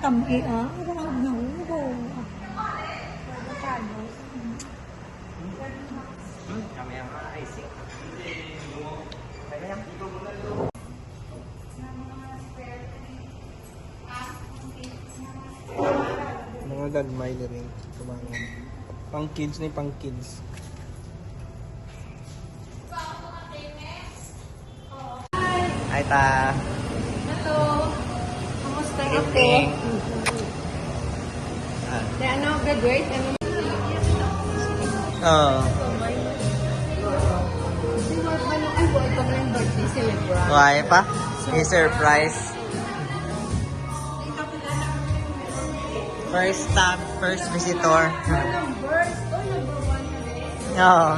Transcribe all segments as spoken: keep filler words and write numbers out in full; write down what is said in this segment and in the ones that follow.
Tam-i, ah. Wala na, oh. Mga gagmay na rin. Kumangan. Pang kids ni, pang kids. Ay, ta. Hello. Kumusta ka po? Evening. Ah. Di, ano, graduate? Ano? Oo. Si Mark, ano? Ay, boy, ito na yung birthday, celebrant. Why pa? May surprise. First stop, first visitor. Oo.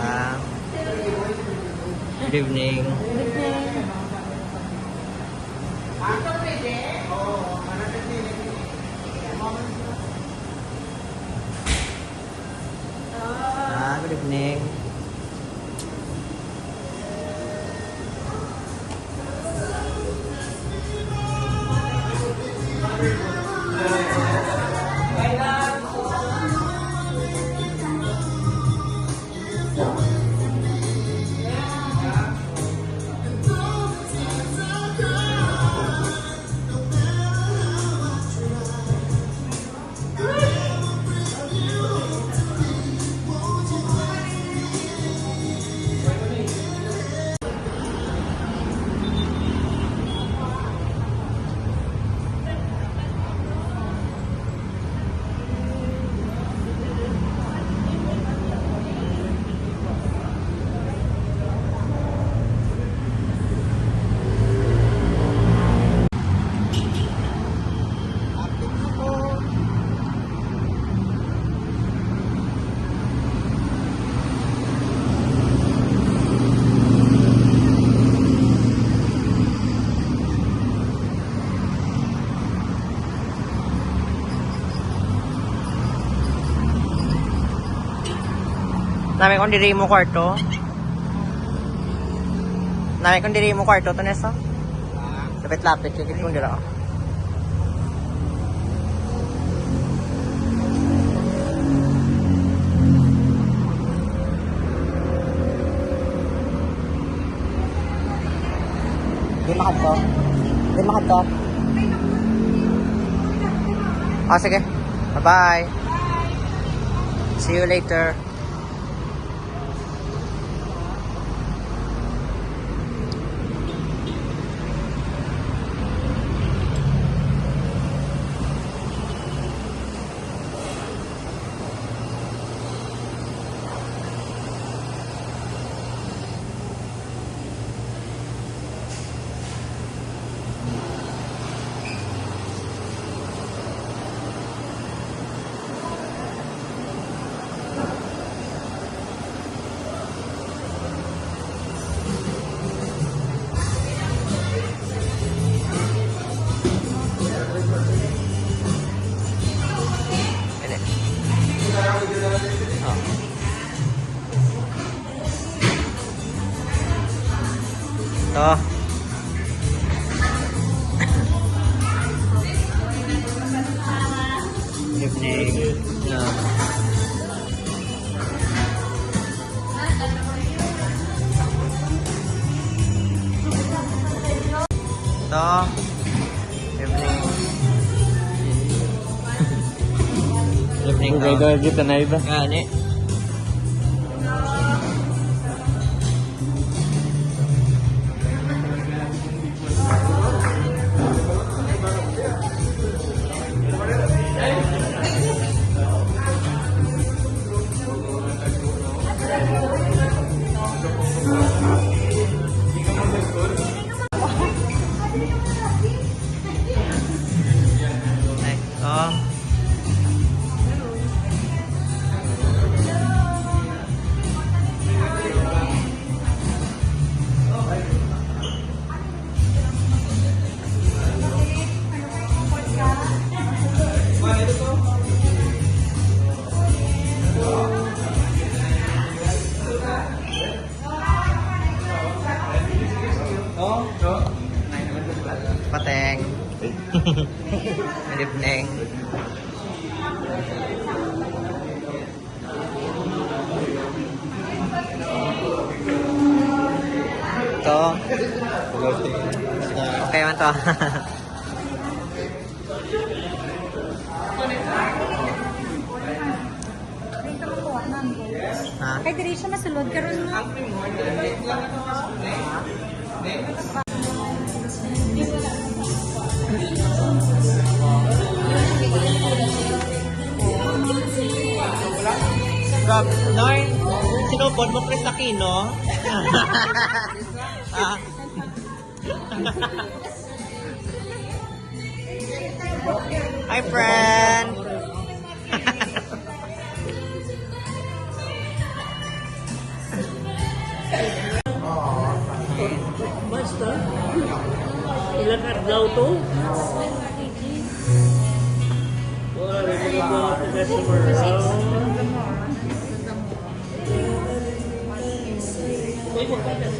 Ah, good evening. Ah, good evening. Nami kung diri mo kwarto. Nami kung diri mo kwarto, to, Neso. Lapit-lapit, kikit kung dira. Di makadto. Di makadto. Ah, sige. Bye-bye. See you later. To. Evening. Yeah. Okay, daw kita na iba. Gani. Ay, oh. Pateng. Good evening. To. Okay man to. Ha? Kay diri siya masulod karon mo. Gab, Noy, sinupod mo, Chris Aquino? Ah. Hi, friend. Basta, ilang adlaw to? Wala, hindi ko customer. Uy, magpatas.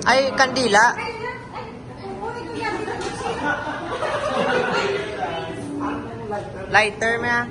Ay, kandila. Lighter, ma.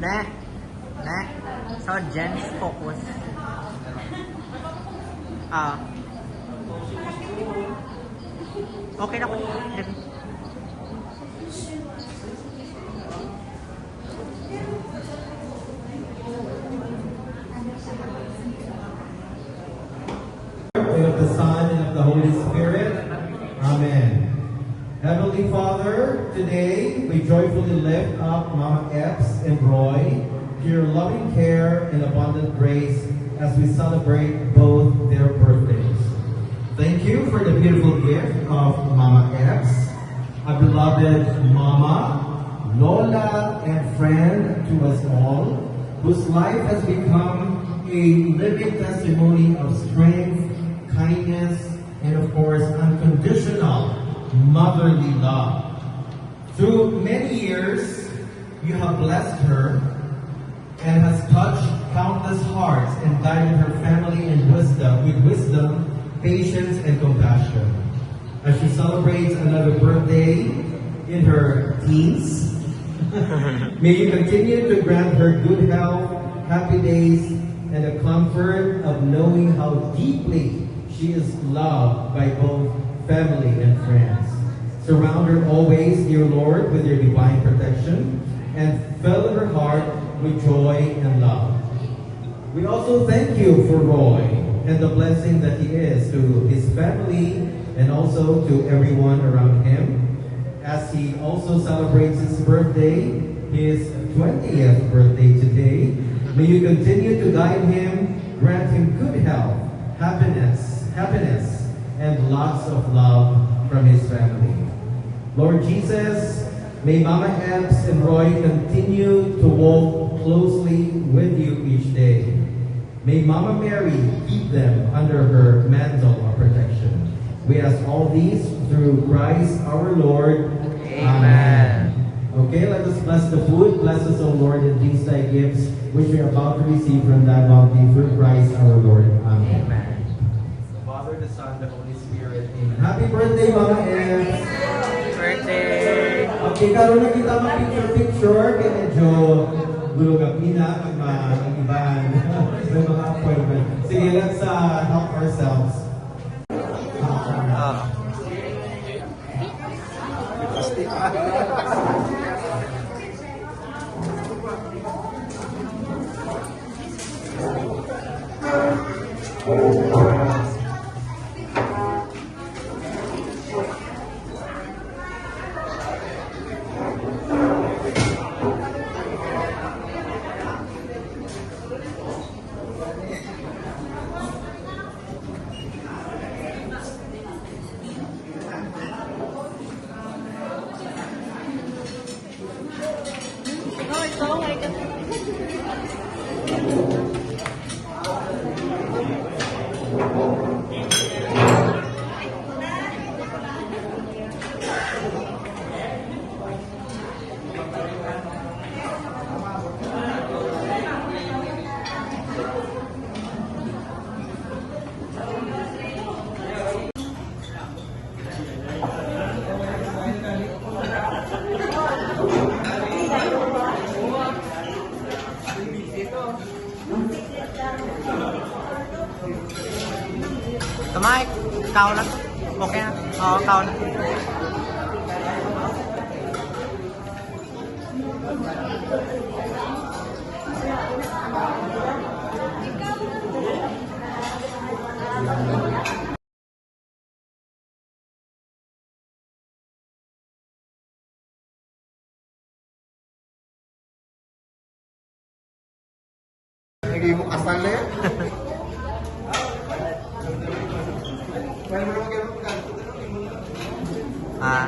Ne. Ne. So, Jens, focus. Ah. Okay na ko. And of the Son, and of the Holy Spirit. Amen. Heavenly Father, today we joyfully lift up Mama Epps and Roy to your loving care and abundant grace as we celebrate both their birthdays. Thank you for the beautiful gift of Mama Epps, a beloved mama, lola, and friend to us all, whose life has become a living testimony of strength, kindness, and of course, unconditional motherly love. Through many years, you have blessed her and has touched countless hearts and guided her family and wisdom, with wisdom, patience, and compassion. As she celebrates another birthday in her teens, may you continue to grant her good health, happy days, and the comfort of knowing how deeply she is loved by both family and friends. Surround her always, dear Lord, with your divine protection and fill her heart with joy and love. We also thank you for Roy and the blessing that he is to his family and also to everyone around him. As he also celebrates his birthday, his twentieth birthday today, may you continue to guide him, grant him good health, happiness, happiness, and lots of love from his family. Lord Jesus, may Mama Eps and Roy continue to walk closely with you each day. May Mama Mary keep them under her mantle of protection. We ask all these through Christ our Lord. Amen. Amen. Okay, let us bless the food. Bless us, O Lord, and these thy gifts, which we are about to receive from thy bounty through Christ our Lord. Amen. Amen. The Father, the Son, the Holy Spirit. Amen. Happy birthday, Mama Eps. Birthday. Okay, karon na kita mag-picture-picture. Kaya medyo gulo ka pina ang mga ang iban. May mga appointment. Sige, let's uh, help ourselves. Ah. Kamay, kao na. Okay na. Oo, kao na. Lagi mo kasal na yan. Ah,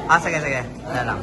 ah, sige, sige. Wala lang.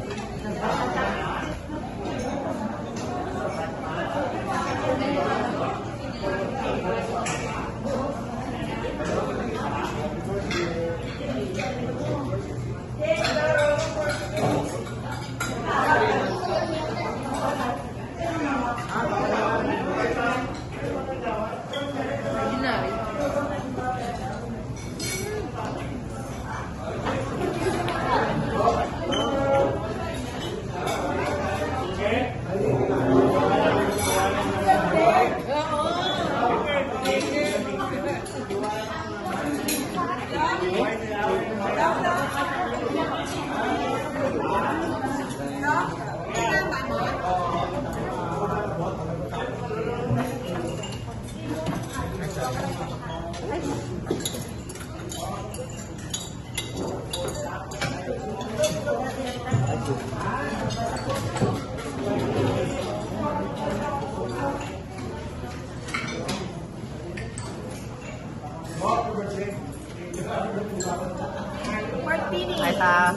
Ay, sa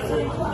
Hello.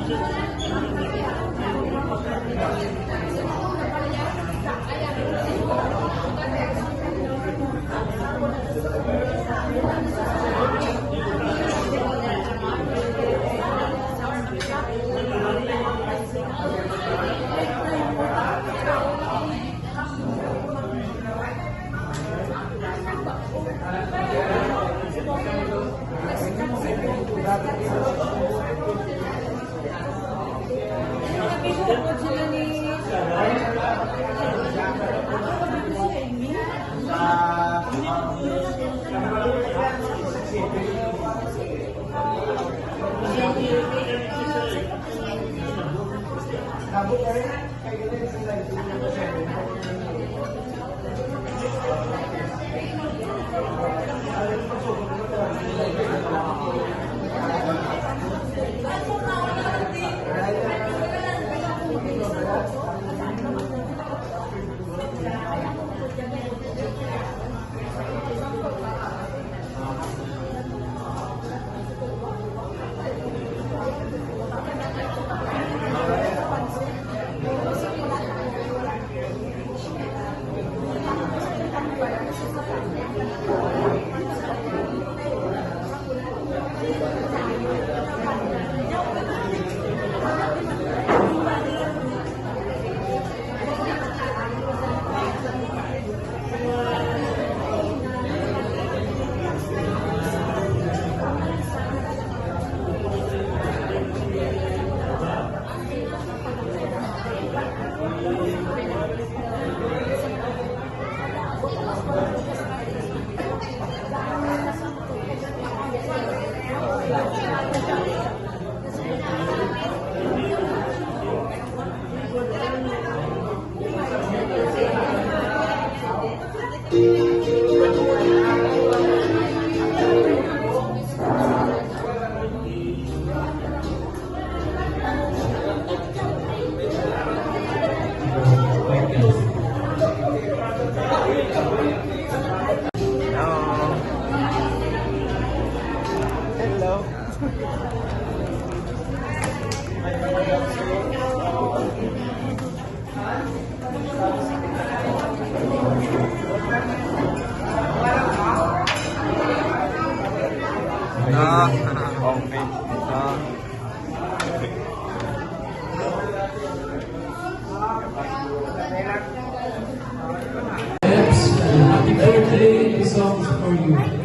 Ah, okay. Ah. Happy birthday, this song is for you.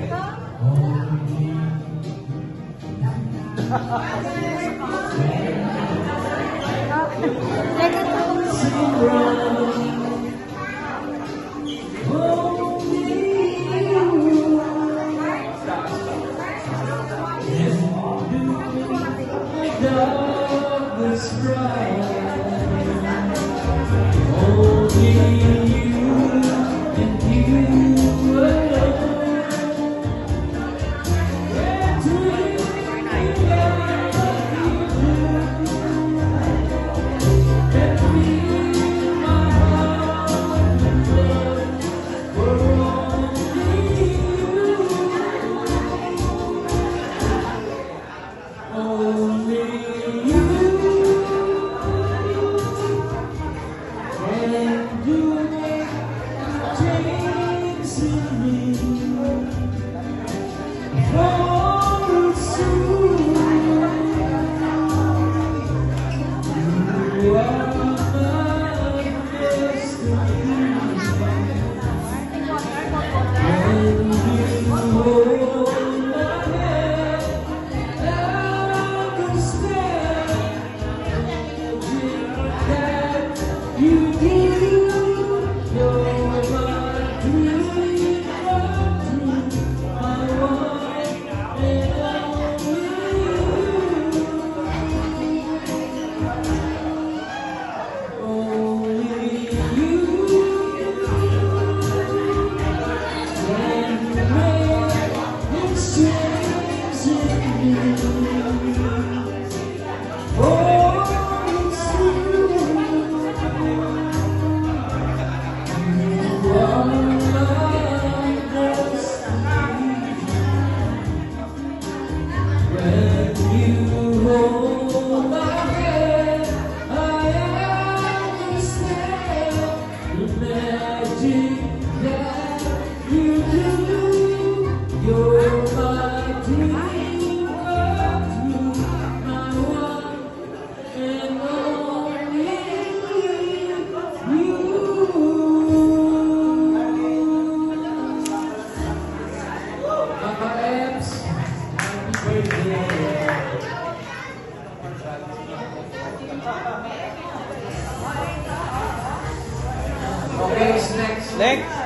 Next.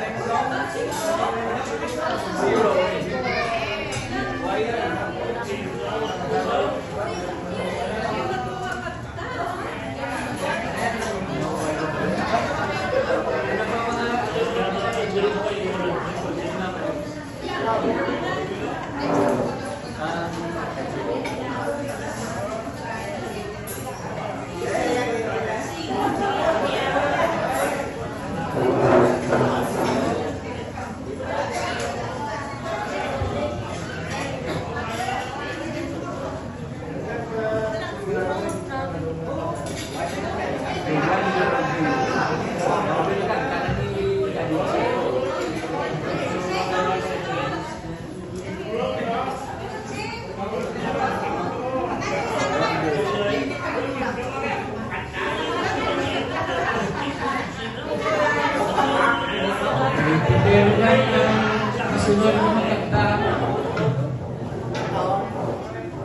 Okay, prepare na ang kasunod nga kanta.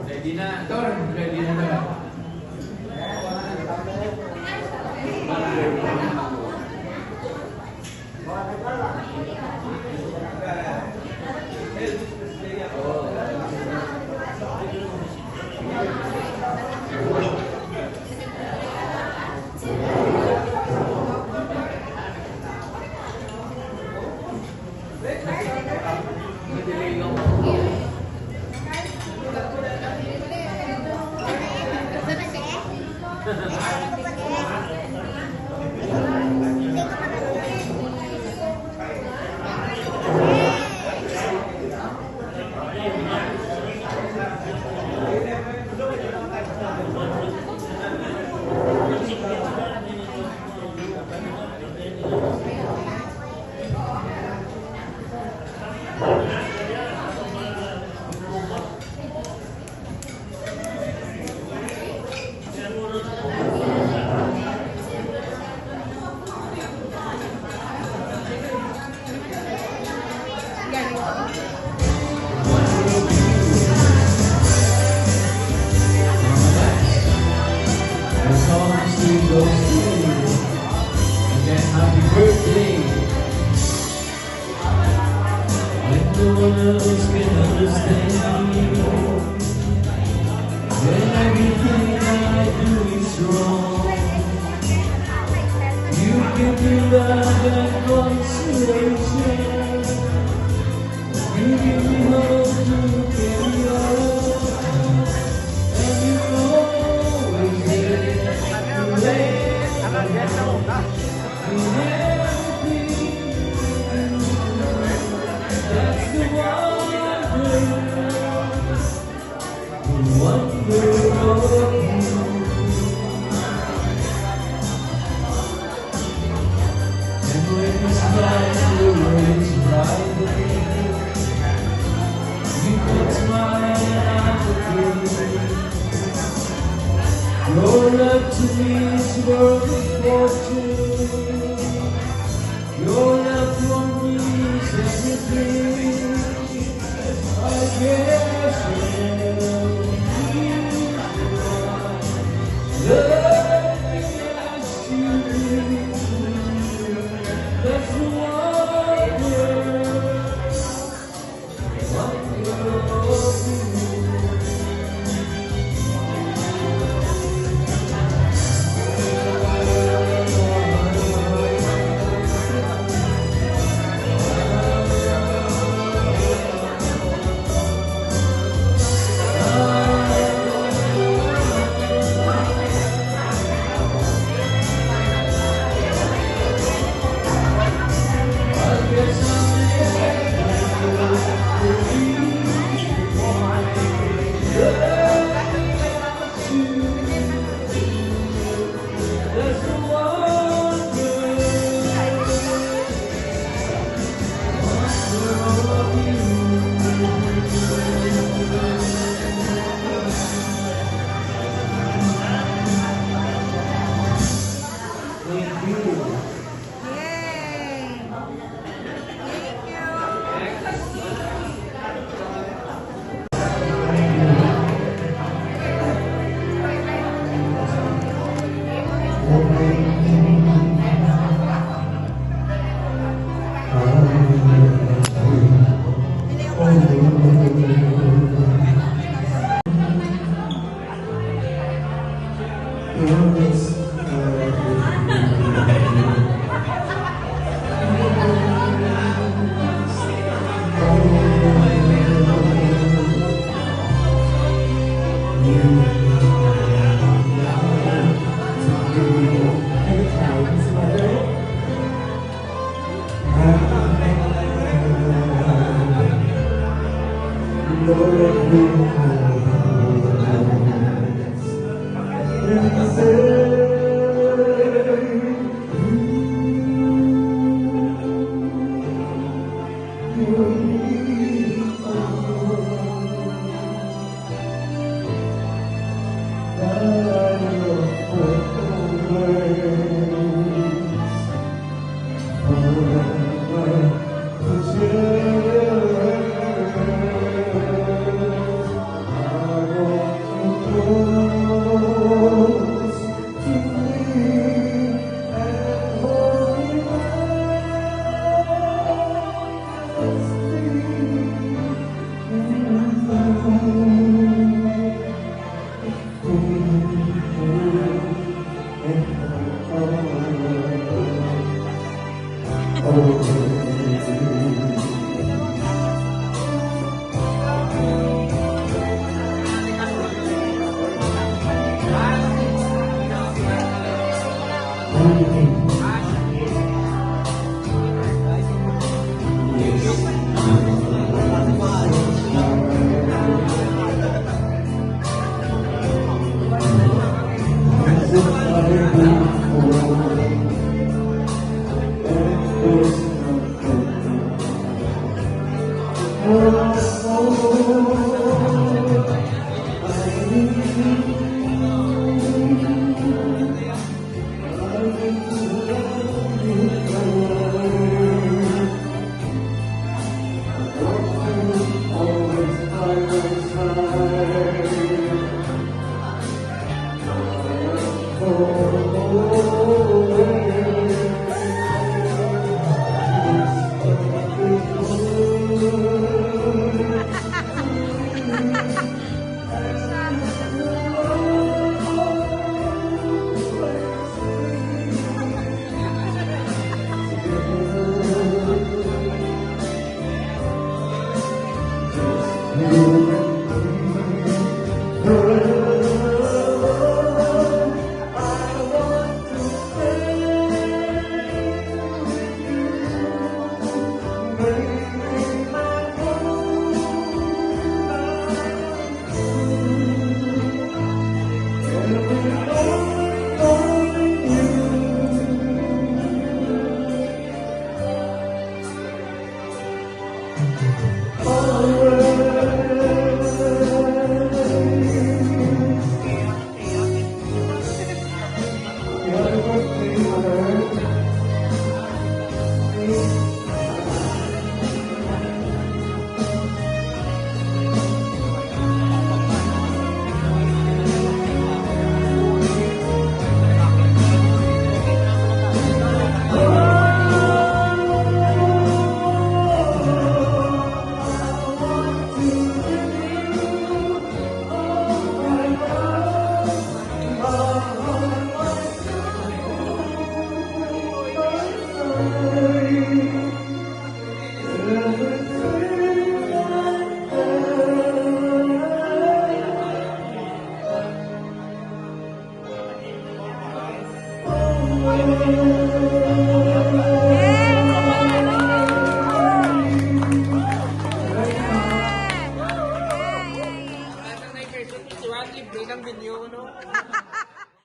Ready na, Dor. Ready na, Dor. Again, happy birthday. When no one else can understand you, when everything I do is wrong, you give me love and consolation. You give me hope to carry on. And you always there to lay in everything. That's the wonder, the wonder of you. And when the skies were always bright, you could smile and I could breathe. Your love to me is worth a fortune. Your love for me is everything. I guess you know love is you. That's the wonder. Libre ng binyo, no?